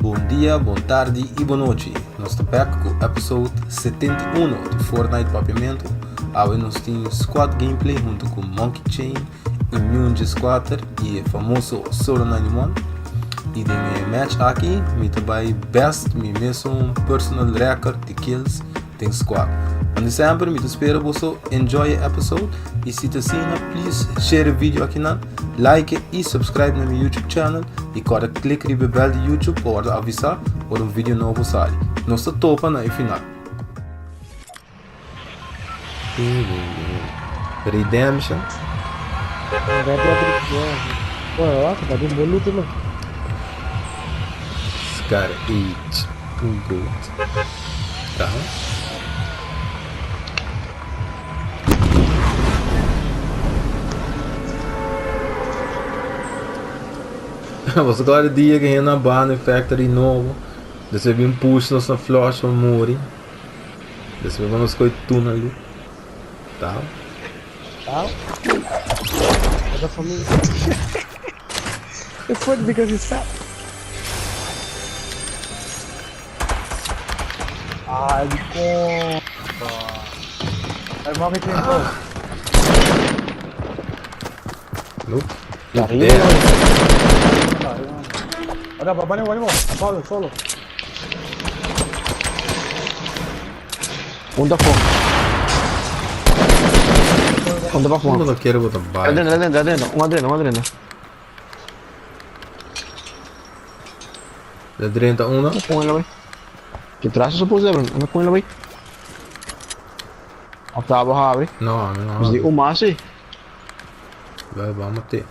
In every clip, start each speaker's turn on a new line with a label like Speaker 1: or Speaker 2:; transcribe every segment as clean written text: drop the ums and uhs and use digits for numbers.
Speaker 1: Bon dia, bon tardi y bon nochi. Nos ta back cu episode 71 di Fortnite Papiamento. Awe nos tin squad gameplay hunto cu Monkey Chain y Ñunjes 4 y e famoso Solo 91. Y den e match aki mi ta bay best mi mesun personal record di kills den squad. Mande semper mi ta spera boso enjoy e episode y si ta asina please share e video akinan, like y subscribe na mi YouTube channel y corda click riba e bell di YouTube pa wordo avisa ora un video nobo sali. Nos ta topa na e final. Redemption. Scar H Goat. Tá. Você claro dia que na Bane Factory novo. Después vim push nos na flush pa muri. Despues bo nos koe tuna lu. Ta.
Speaker 2: Ta. Ota familia. It's funny because he's fat.
Speaker 3: Ay, di ko. Ay, monkey chain ko.
Speaker 1: Nope.
Speaker 2: Arriba.
Speaker 1: There.
Speaker 3: Ora, bani, bani mo. Solo, solo.
Speaker 2: Un ta fo. Un ta pa fo.
Speaker 1: Como no quiero botar bai.
Speaker 2: Adentro, adentro, adentro. Un adentro, un adentro.
Speaker 1: De 30 uno.
Speaker 2: Con el Que traço supose, Anda con el Octavo abre.
Speaker 1: No, no.
Speaker 2: Mas di un mas, sí.
Speaker 1: Vai, vamos ter.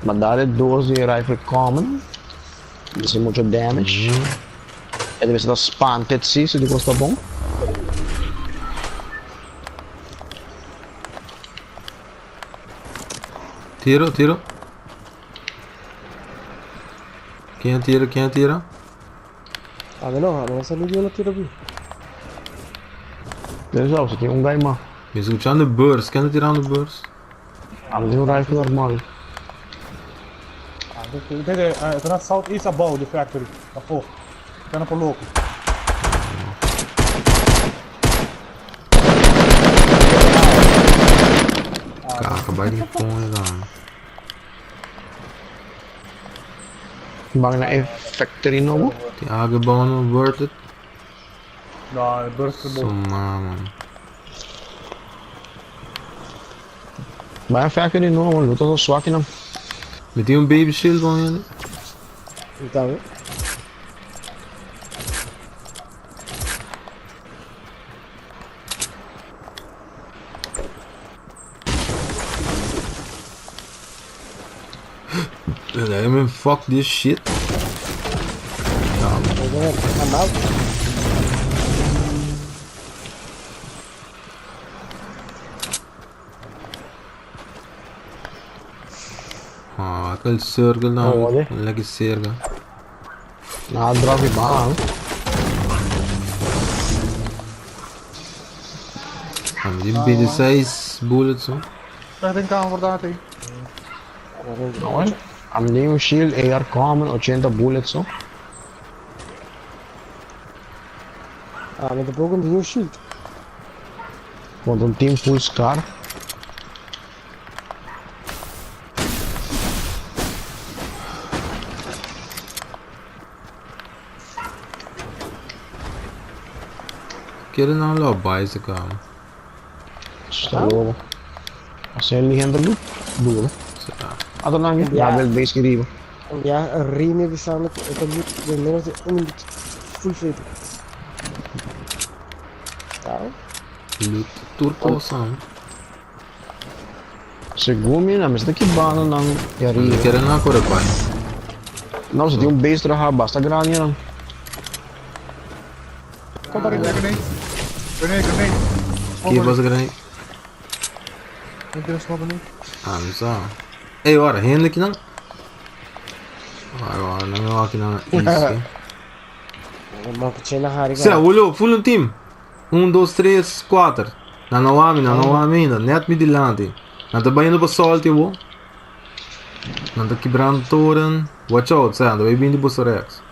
Speaker 2: Mandare dos di rifle common. Hace mucho damage. E debe ser spanted, sí, si di costa bon.
Speaker 1: Tiro, tiro. Ken a tira, ken a tira?
Speaker 4: A mi no, a mi no sa ni di no tira bi.
Speaker 2: Debe ser, tin un guy ma.
Speaker 1: Mi escuchando burst, ken ta tirando burst?
Speaker 2: A mi tin un rifle normal.
Speaker 3: Ah, kijk, eh, na southeast above the factory. Afo. Tá por louco.
Speaker 1: Caca, vai de fone lá.
Speaker 2: Bang na e factory nobo.
Speaker 1: Tin algo bom no worth it.
Speaker 3: No, e burst
Speaker 1: So man.
Speaker 2: Vai a factory nobo, luta so swak nan.
Speaker 1: Mi tin un baby shield bon hende.
Speaker 4: Tambe.
Speaker 1: I mean, fuck this shit.
Speaker 4: I'm out.
Speaker 1: Ah, aquel circle nou.
Speaker 2: Oh, wat,
Speaker 1: Lekker circle.
Speaker 2: Na drop je baan.
Speaker 1: Ah, met die BD6 bullets, hoor.
Speaker 3: Echt in kamer daar, hè.
Speaker 2: No, I'm new shield AR common 80 bullets so.
Speaker 4: Ah, met de broken new shield.
Speaker 2: Want een team full scar.
Speaker 1: Kere nou lo bicycle.
Speaker 2: Sta lobo. Als hij liggen er loop. Doe.
Speaker 1: Zo.
Speaker 2: Ato lang
Speaker 4: Ja.
Speaker 2: ja, wel base geriba.
Speaker 4: Ja, Rine bestaan het het moet de menos de 1 minuut. Full fade. Ja.
Speaker 1: Loot Turco sam.
Speaker 2: Según mi, na mesta ki bana nang yari.
Speaker 1: Kere nou kore pai.
Speaker 2: No, se tiene un base traha basta grande lang.
Speaker 3: Kom daar in, grenade. Grenade, grenade.
Speaker 1: Ki was grenade?
Speaker 3: Ik durf smoke niet.
Speaker 1: Ah, zo. Hey, ora, Henrik dan? Ora, não é aqui não. Isso.
Speaker 4: Man na hari
Speaker 1: Zé, olhou, full um team. 1, 2, 3, 4. Na não há, na não há ainda. Net me dilante. Na tá banhando para sol, tipo. Nan ta kibrando toren. Watch out, sa, nan ta bay bini di boso rechts.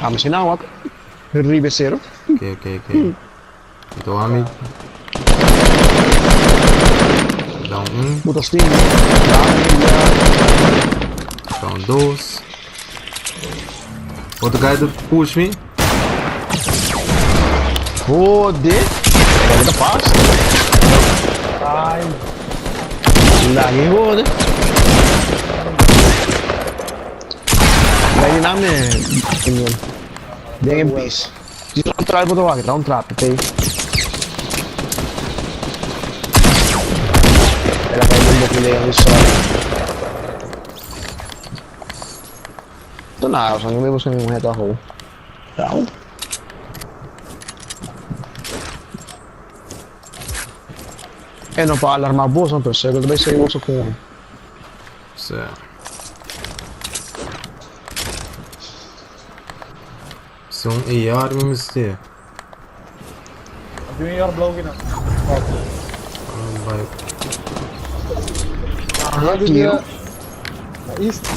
Speaker 2: Ami si nan wak riba e sero.
Speaker 1: Ok, ok, ok. Anto ami Down un.
Speaker 2: Bo ta stima.
Speaker 1: Down dos. Otro guy to push me.
Speaker 2: Jode. Loke ta pasa?
Speaker 3: Ai.
Speaker 2: Lagi jode. Lagi name. Den in peace. Si ta un trap bo ta wak, ta un trap, ok? El a kai den bo pelea di sorry. Ta nada, so mi busca mi mujer ta ho. Tao. E no pa alarma boso, pero seguro ta bay sey boso con.
Speaker 1: Sí. Si un AR mi mester.
Speaker 3: Tin un AR blauw aki nan.
Speaker 1: Bai.
Speaker 4: Tiro. East.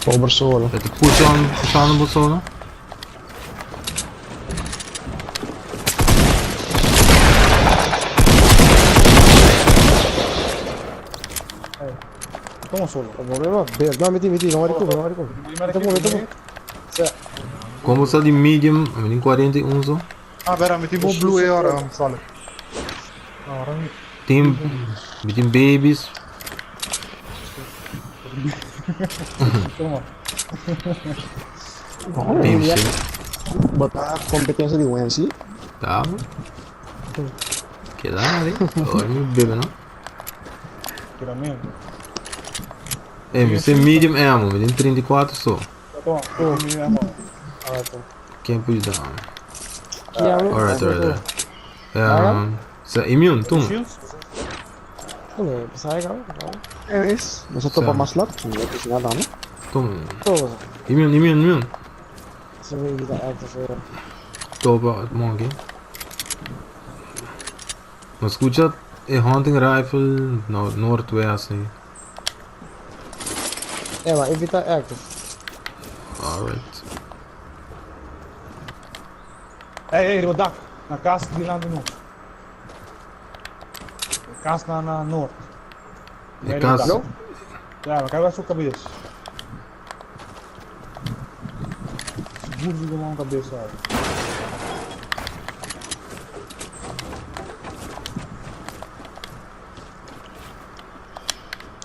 Speaker 2: Pober solo.
Speaker 1: E ta pushan, pushando bo solo.
Speaker 3: Toma solo.
Speaker 4: Problema, ber. No, meti, meti, no rico, no rico. Mete, mete.
Speaker 1: Como sa di medium, mi tin 41 so.
Speaker 3: Ah, bera, mi tin bo blue AR, um, solid. No, ora mi.
Speaker 1: Tin, mi tin babies.
Speaker 3: Toma.
Speaker 1: Baby shit.
Speaker 2: Bota competencia di Wensi.
Speaker 1: Ta. Keda ari. Ora mi bebe no.
Speaker 3: Tiramento.
Speaker 1: Eh, mi se medium ammo, mi tin 34 so.
Speaker 3: Toma, toma, medium ammo.
Speaker 1: Ken put it down?
Speaker 4: Alright,
Speaker 1: Alright, alright. Um, sa immune, tuma.
Speaker 3: Shields?
Speaker 4: Sabe, cabrón.
Speaker 2: Es. Nos topa mas lot. No es nada, no?
Speaker 1: Tuma.
Speaker 4: Todo.
Speaker 1: Immune, immune, immune.
Speaker 4: Se me invita a active.
Speaker 1: Topa, monkey. Ma escucha e hunting rifle no, northwest. Eh.
Speaker 4: Eh, maar evita active.
Speaker 1: Alright.
Speaker 3: Hey, hey, riba dak. Na kas di landi no. Kas na na noord.
Speaker 1: E kas.
Speaker 3: Ja, maar kijk waar zo'n cabeça. Seguro de uma cabeça.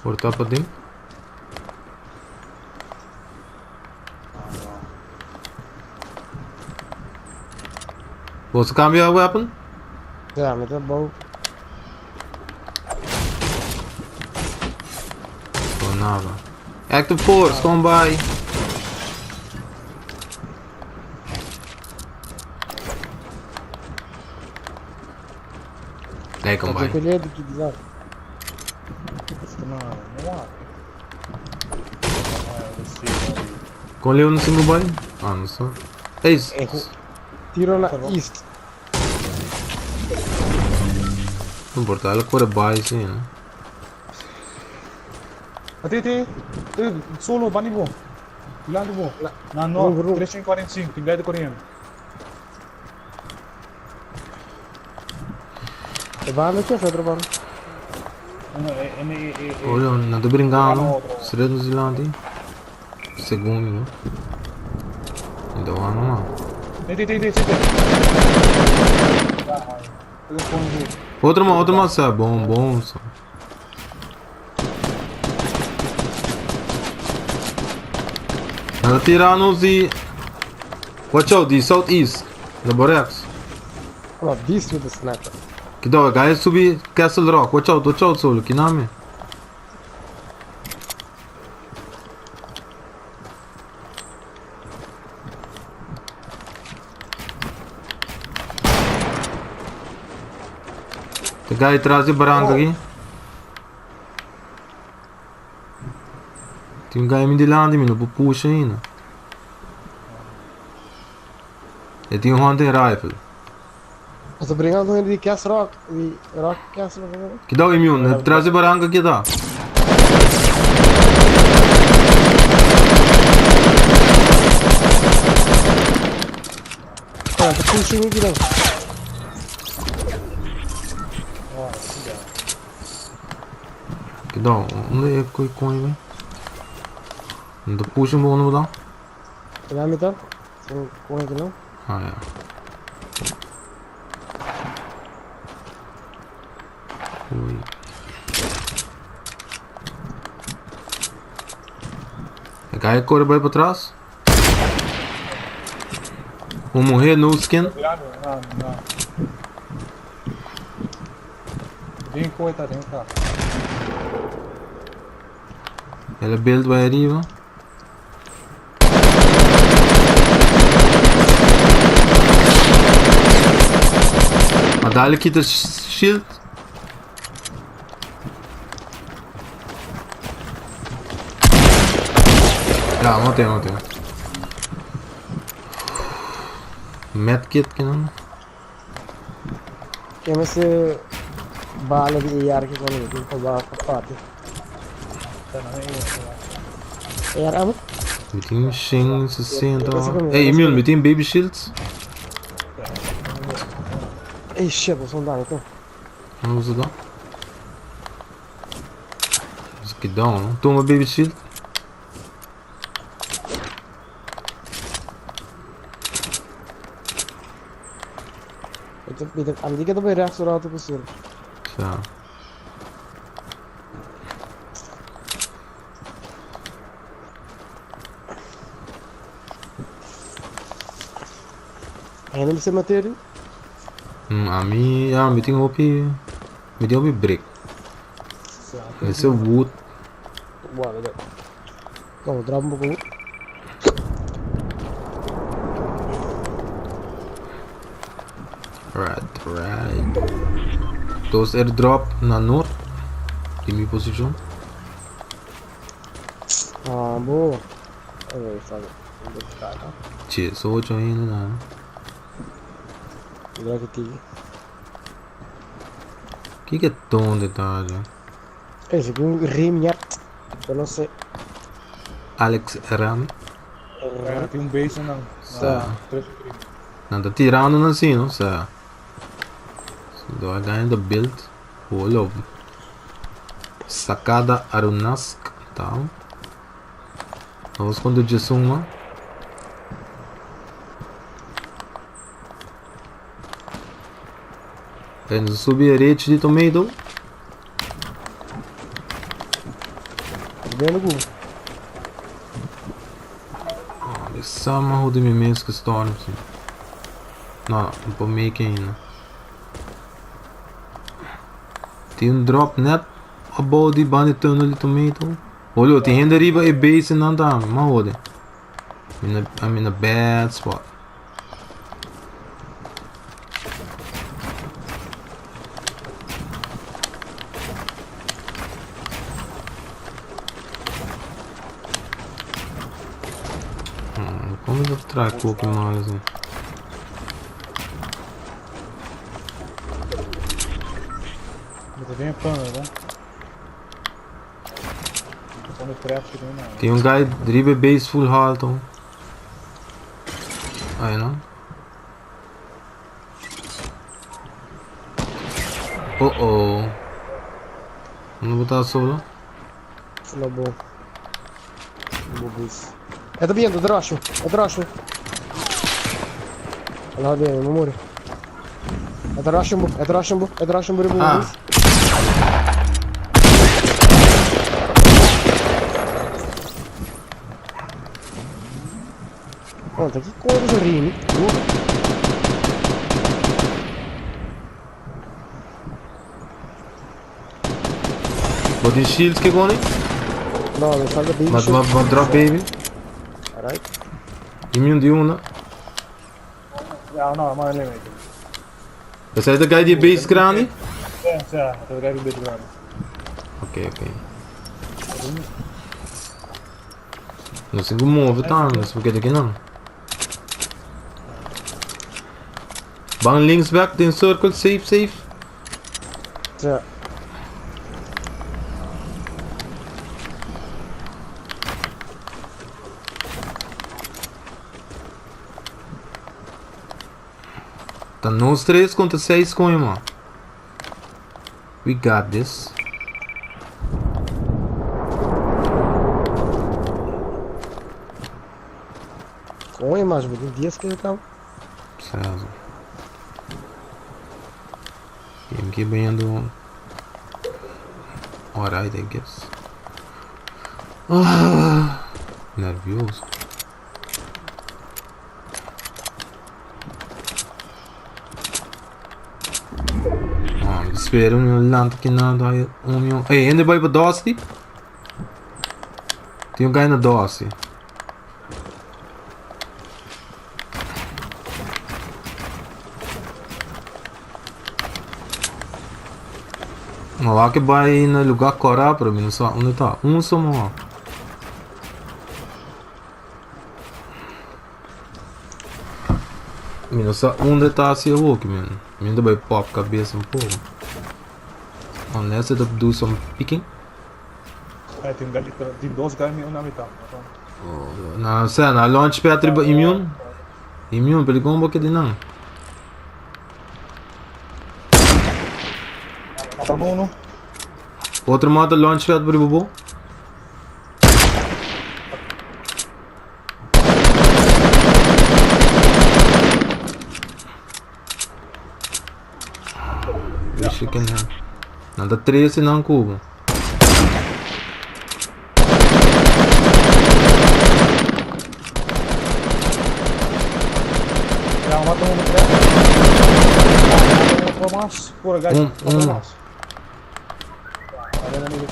Speaker 1: Por tapa din. Você cambia weapon?
Speaker 4: Ja, met dat bow.
Speaker 1: Oh, nada. Active force, come by. Nee, kom bij.
Speaker 4: Ik wil die design.
Speaker 1: Kon Leon single by? Ah, não sou. Ei,
Speaker 4: Tiro na east.
Speaker 1: Não importa, ela corre by sim, né?
Speaker 3: Ate, ate, solo, bani bo. Bilandi bo. Na norte, 345, tem guy de coreano.
Speaker 4: Baan aqui, outra baan.
Speaker 1: Olha, não tô brincando. Será no Zilandi? Segundo, né? Então, não, não.
Speaker 3: Tem, tem, tem, tem.
Speaker 1: Outro uma, outro uma, bom, bom. Só. Nada tiranos de. Watch out, the southeast. The Borex.
Speaker 4: I'm a beast with the sniper.
Speaker 1: Que dá, guys, subi Castle Rock. Watch out, solo. Que nome? The guy atrás de branco aqui. Tem um guy me de lá, me não puxa ainda. E tem um hunting rifle.
Speaker 4: Nos ta bringa con di Castle Rock, di Rock Castle.
Speaker 1: Kidao immune, tras di baranca kita.
Speaker 4: Ah, ta pushing aqui não.
Speaker 1: Kidao, unda e koi koi me? Unda pushing bo unda bo
Speaker 4: Na mitad. Con aqui não.
Speaker 1: Ah, ja. Oei. E guy kore bai patras. Un muher no skin.
Speaker 3: No, no. Den koe ta den ka.
Speaker 1: El a build bai ariba. Maar dadelijk kita shield. Ja, wat in, wat in. Medkit kenan.
Speaker 4: Ke mester bala di AR ki kono tin pa ba pa parti. AR amo?
Speaker 1: Mi tin 160. Hey, Emil, mi tin baby shields?
Speaker 4: Ey shit, bo son dani to.
Speaker 1: Não usa da. Isso aqui dá, não? Toma baby shield.
Speaker 4: Ami di ke ta bai rechts ora auto posibel.
Speaker 1: Sa.
Speaker 4: Ainda me cementerio?
Speaker 1: Ami, ja, mi tin hopi, mi tin hopi break. Ese wood.
Speaker 4: Bueno, ya. Como drop un poco.
Speaker 1: Right, right. Dos airdrop na noord. Di mi posicion.
Speaker 4: Ah, boa. Ey, sabe.
Speaker 1: Che, so ocho ainda na.
Speaker 4: Mira que tiki.
Speaker 1: Kiko e ton detalhe?
Speaker 4: Ey, si un rim ya. Yo no sé.
Speaker 1: Alex Rami.
Speaker 3: Ja, tin un base nan.
Speaker 1: Sa. Nan ta tirando nan si, no? Sa. Do a guy in the build. Holo. Sakada Arunask. Tá. Vamos quando disse uma. En subi e rich di tomato.
Speaker 4: Bem no
Speaker 1: Sama hoe di mi mes gestorven. No, no por make ainda. Tin un drop net abou di banda di tunnel di tomato. Olha, tin hende riba e base nan tambe. Ma hode. I'm in a bad spot. Como eu trago aqui mais? Né? Tin un guy riba base full alto. Aí não? Oh oh. Não botar solo?
Speaker 4: No bo. Bo bus. E ta biendo, e ta rush, e ta rush. Allora bene, non muore. E ta rush un bo, e ta rush un bo, e ta rush un bo riba
Speaker 1: Ah.
Speaker 4: bus. Oh, ta ki cosa rini? Duro.
Speaker 1: Bo tin shields ke koni?
Speaker 4: No, mi falta baby
Speaker 1: Ma,
Speaker 4: shield.
Speaker 1: ma, ma drop baby.
Speaker 4: Alright.
Speaker 1: Immune di una.
Speaker 3: Ja, no, maar alleen weten.
Speaker 1: Dat zijn de guy die base grandi?
Speaker 3: Ja, ja, dat guy die base grandi.
Speaker 1: Ok, ok. No sin ku move tambe, no sé por qué aki nan. Ban links back den circle, safe, safe.
Speaker 4: Ja.
Speaker 1: Ta nos tres contra seis coño, man. We got this.
Speaker 4: Coño, mas bo tin 10 kill caba.
Speaker 1: César. Game que banhando. Alright, I guess. Ah, nervioso. Ah, spera un lanta que nada un. Hey, hende bai pa Dusty? Tin un guy na Dusty. No wak bai na lugar kora, pero mi no sa unda ta. Un so mo. Mi no sa unda ta si awoki, man. Mi ta bai pop cabeza un poco. Unless it do some picking.
Speaker 3: Eh, tin, tin dos guy mi una mitad.
Speaker 1: Na, sa, na launch pad riba immune. Immune, pero como que di nan?
Speaker 3: Mata uno.
Speaker 1: Otro mata launch pad riba bo. Wish you can have. Nada 13 nan cubo.
Speaker 3: Ja, mata uno tres. Otro mas. Pura guys. Otro
Speaker 1: Un.
Speaker 3: mas. A ver, amigo.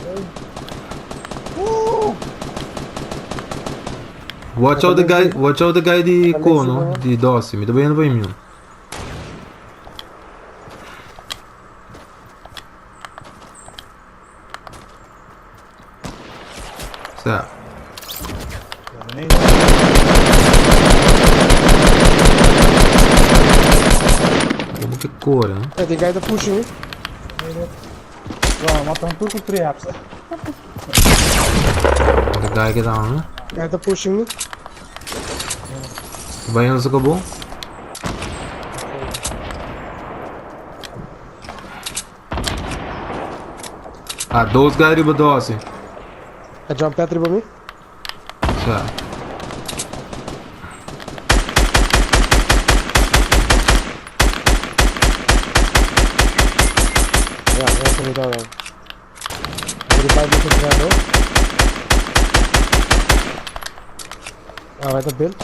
Speaker 1: Watch out the guy, watch out the guy di cono, di Dossi, mi ta bayendo pa immune. Sa. Como que core, no?
Speaker 4: Eh, die guy ta pushing me.
Speaker 3: Ja, mata un turco traps.
Speaker 1: The guy get down, no?
Speaker 4: Guy ta pushing me.
Speaker 1: Bayendo sa cabo? Ah, dos guy riba Dossi.
Speaker 4: A jump pad riba mi.
Speaker 1: Sa.
Speaker 4: Ja, ja, kom ik daar wel. Revive is het wel, Ah, vai build.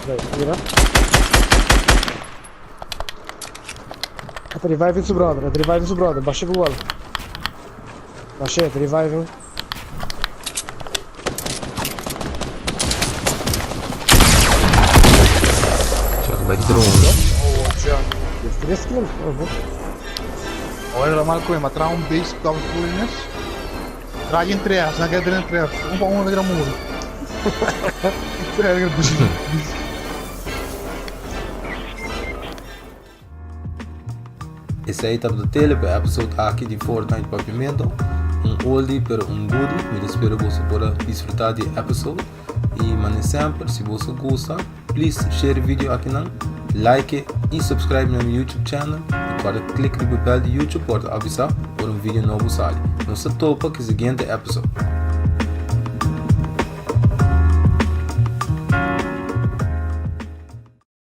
Speaker 4: Right, mira. At reviving su brother, at reviving su brother, bashe ku wall. Bashe, at reviving.
Speaker 1: Tja, bai drone.
Speaker 4: Tres kills, oh, bro.
Speaker 3: Olha lá, Marco, ma tra un base down coolness. Tra in tre, sa che tre tre, un po' uno gran muro. Tre
Speaker 1: Esei tabata tele pa e episode aki di Fortnite Papiamento. Un oldie pero un goodie. Mi ta spera boso por a disfruta di e episode. Y mane semper, si boso gusta, please share e video akinan, like e y subscribe na mi YouTube channel. Y corda click riba e bel di YouTube pa por ta avisa ora un video nobo sali. Nos ta topa cu e siguiente episode.